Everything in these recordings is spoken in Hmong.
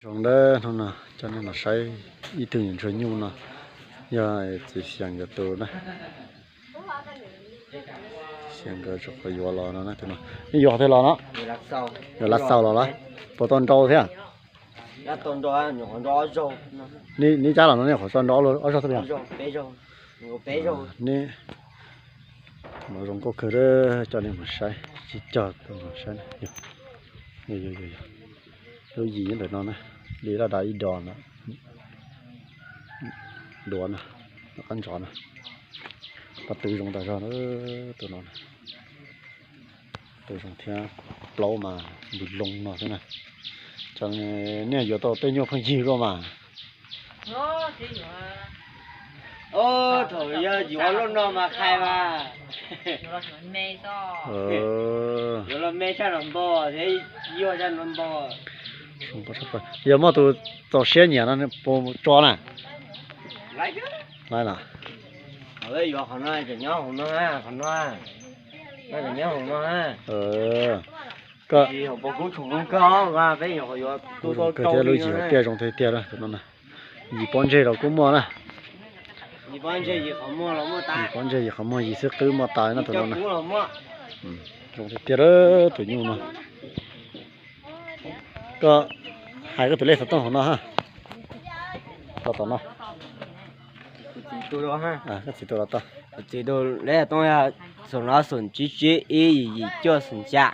Zoo nawb, hnub no coj nej los saib ib tug nyuam ntsuag nyuj no, yog txiv Xia nkawd tus na. Xia nkawd tseem qhuav yuav los no na, tus no. Nej yuav qhov twg los no? Yuav Lav Xaus los lawm. Puas tau nrau thiab? Neb cab los no nej qhov tso nrau ob zaug xwb los? Neb, no zoo nkauj kawg, coj nej mus saib tsis cog tus mus saib. Lub yim nyob ntawm no na, li laj dav ib dos no, duav no, qab ntsov no. Pob tw zoo tas zog na, tus no na. Tw zoo thiab, plaub mas npus loo no xwb na. Cov nej yuav tau tej nyuaj pheej yig luaj mas. Thaum yog yuav lub no mas qhai mas, yuav los me tshaj los npog thiab, yuag tshaj los npog. Yog muaj tus txaus siab nyiam no puas tso na? Lawv yuav qhov no ces nyob hauv no, qhov no, nyob hauv no. Koj, peb yuav tu thiab, lub yim hauv tiaj zoo tiag tiag tus no na. Yim pob ntseg los kuj muaj na. Yim pob ntseg yim qhov muag, yim xwb qwb muaj tas na tus no na. Zoo tiag tiag tus nyuj no. Koj hais koj tus lej xov tooj hauv no ha. Tau tom no. Koj txiv tus los tau. Kuv txiv tus lej xov tooj yog xoom ob xoom tsib tsib ib yim yim cuaj xoom xya.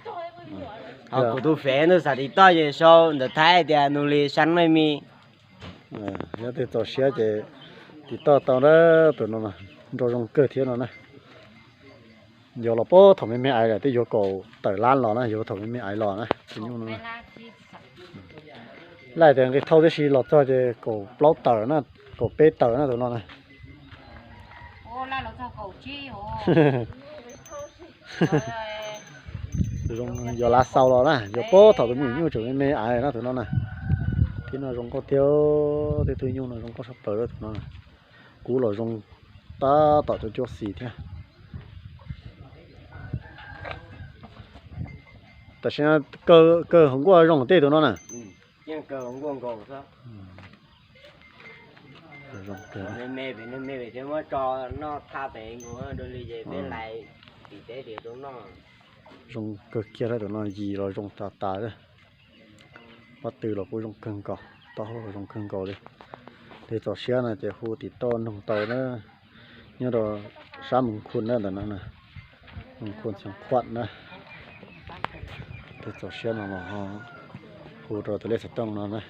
Ho kuv tus fev ntuj xav tiv toj ces sau ntawv Thaib tias Nus Lis Sab Mej Mi. Yog twg txaus siab ces tiv toj tau na, tus no nrau zoo kawg thiab no na. Yuav los puag thaum me me aiv lawm, twb yuav kaum tawm lab los na, yuav thaum me me aiv los na. Laj tias nqi thauj tib si los txog ces kaum plaub tawm na, kaum peb tawm na tus no na. Yuav Lav Xaus los na, yuav puag thaum tus me nyuam nyuj tseem me me aiv na tus no na. Thiab no zoo nkauj tiag, tej tug nyuj no zoo nkauj sab plaws tus no na. Kub los zoo tab tom cuab cuab xis thiab. Tam sim no kawg hauv nkuaj zoo tej tus no na. Zoo kawg kiag tus no, yim los zoo tas tas. Pob tw los kuj zoo kawg nkaus, taub hau los zoo kawg nkaus li. Twg txaus siab no ces hu tim toj noog tau na. Nyob rau sab Moos Khun na, ntawm no na, Moos Khun Xeev Khuam na. Twg txaus siab no los hu rau tus lej xov tooj no na.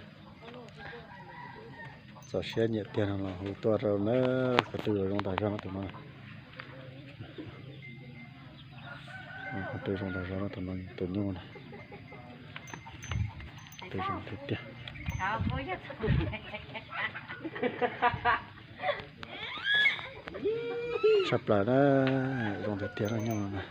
Txaus siab nyiam tiag no los hu tuaj rau na. Ko tw los zoo tas zog no tus no. Ko tw zoo tas zog no tus no, tus nyuj na. Tw zoo tiag tiag. Tshaj plaws na, zoo tiag tiag no nyuj no na.